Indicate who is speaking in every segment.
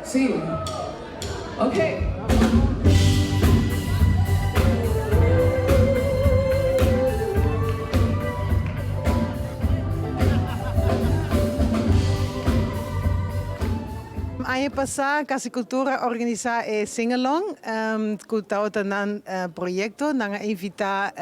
Speaker 1: Sí. Ok.
Speaker 2: Aña pasá Cas di Cultura a organisá e Sing-Along ku tabata nan proyekto. Nan a invitá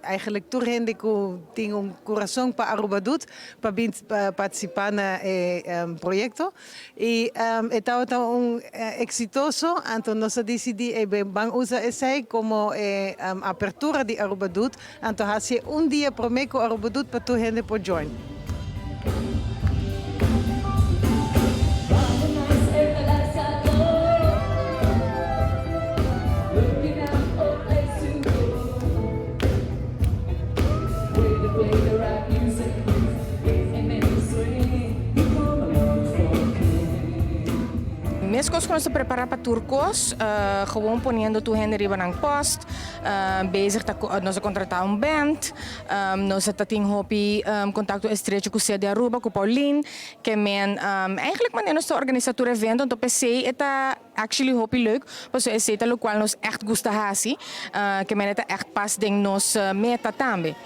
Speaker 2: eigenlijk tur hende ku tin un kurason pa Aruba Doet pa bin partisipá na e proyekto. I e tabata un eksitoso, anto nos a disidí e ban usa esei komo e apertura di Aruba Doet, anto hasi e un dia promé ku Aruba Doet pa tur hende por join.
Speaker 3: Meskos ku nos ta prepará pa tur kos, gewoon poniendo tur hende riba nan post, bezig ta nos a kontratá un band, nos a ta tin hopi kontakto estrecho ku Sede Aruba, ku Paulien, ke men eigenlijk manera nos ta organisá tur evento, anto p'esei e ta actually hopi leuk, pasobra esei ta lokual nos ègt gusta hasi, ke men e ta ègt pas den nos meta tambe.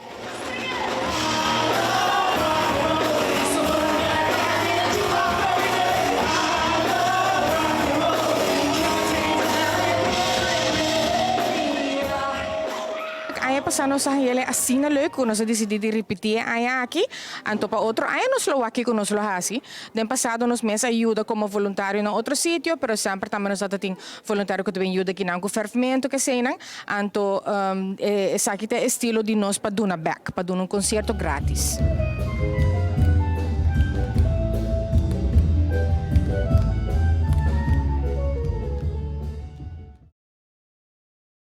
Speaker 3: Aña pasá nos a haña asina leuk ku nos a disidí di ripití e aña aki. Anto pa otro aña nos lo wak kiko nos lo hasi. Den pasado nos mes a yuda komo voluntario na otro sitio, pero semper tambe nos tabata tin voluntario ku ta bin yuda kinan ku fèrfmentu keseinan. Anto esaki ta e estilo di nos pa duna bèk, pa duna un konsierto grátis.